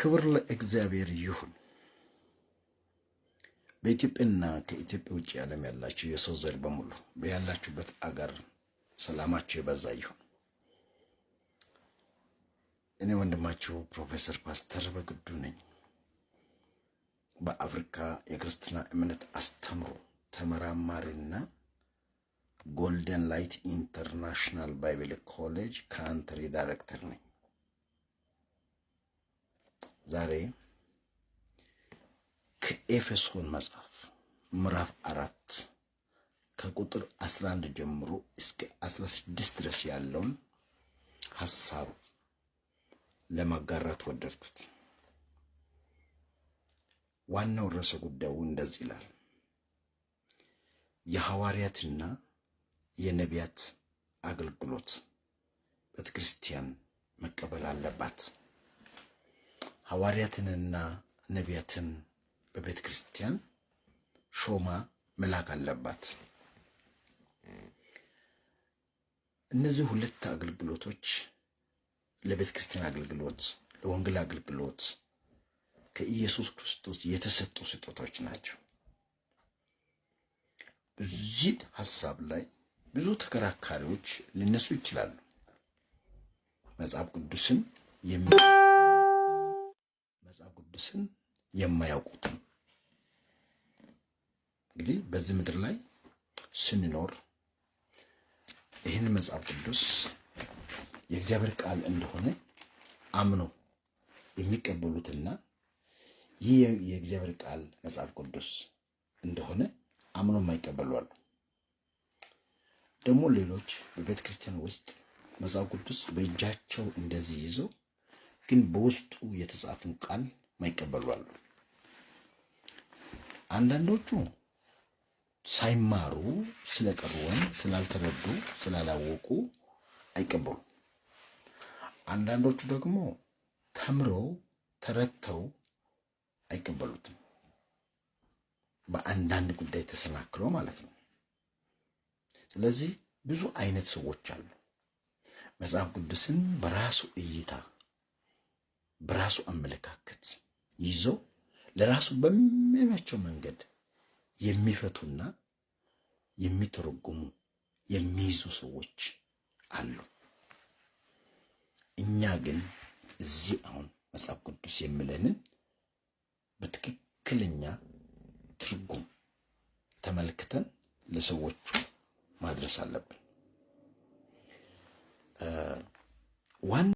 ክብር ለእግዚአብሔር ይሁን። በኢትዮጵያና ከኢትዮጵያ ውጭ ዓለም ያላችሁ የሰው ዘር በሙሉ በያላችሁበት አገር ሰላማችሁ የበዛ ይሁን። እኔ ወንድማችሁ ፕሮፌሰር ፓስተር በግዱ ነኝ። በአፍሪካ የክርስትና እምነት አስተምሮ ተመራማሪና Golden Light International Bible College country director ነኝ። ዛሬ ከኤፌሶን መጽሐፍ ምዕራፍ 4 ከቁጥር 11 ጀምሮ እስከ 16 ድረስ ያለውን ሐሳብ ለማጋራት ወደድኩት። ዋናው ርዕሰ ጉዳዩ እንደዚህ ይላል። የሐዋርያትና የነቢያት አገልግሎት ቤተክርስቲያን መቀበል አለባት። ሐዋርያትንና ነቢያትን በቤተ ክርስቲያን ሾማ መላክ አለባት። እነዚህ ሁለት አገልግሎቶች ለቤተ ክርስቲያን አገልግሎት፣ ለወንጌል አገልግሎት ከኢየሱስ ክርስቶስ የተሰጡ ስጦታዎች ናቸው። በዚህ ሐሳብ ላይ ብዙ ተከራካሪዎች ሊነሱ ይችላሉ። መጽሐፍ ቅዱስን መጽሐፍ ቅዱስን የማያውቁትም እንግዲህ በዚህ ምድር ላይ ስንኖር ይህን መጽሐፍ ቅዱስ የእግዚአብሔር ቃል እንደሆነ አምኖ የሚቀበሉትና ይህ የእግዚአብሔር ቃል መጽሐፍ ቅዱስ እንደሆነ አምኖ የማይቀበሉ አሉ። ደግሞ ሌሎች በቤተ ክርስቲያን ውስጥ መጽሐፍ ቅዱስ በእጃቸው እንደዚህ ይዘው ግን በውስጡ የተጻፈን ቃል ማይቀበሉ አሉ። አንዳንዶቹ ሳይማሩ ስለቀሩ ወይም ስላልተረዱ ስላላወቁ አይቀበሉም። አንዳንዶቹ ደግሞ ተምረው ተረድተው አይቀበሉትም። በአንዳንድ ጉዳይ ተሰናክሎ ማለት ነው። ስለዚህ ብዙ አይነት ሰዎች አሉ። መጽሐፍ ቅዱስን በራሱ እይታ በራሱ አመለካከት ይዞ ለራሱ በሚመቸው መንገድ የሚፈቱና የሚተረጉሙ የሚይዙ ሰዎች አሉ። እኛ ግን እዚህ አሁን መጽሐፍ ቅዱስ የሚለንን በትክክለኛ ትርጉም ተመልክተን ለሰዎቹ ማድረስ አለብን። ዋና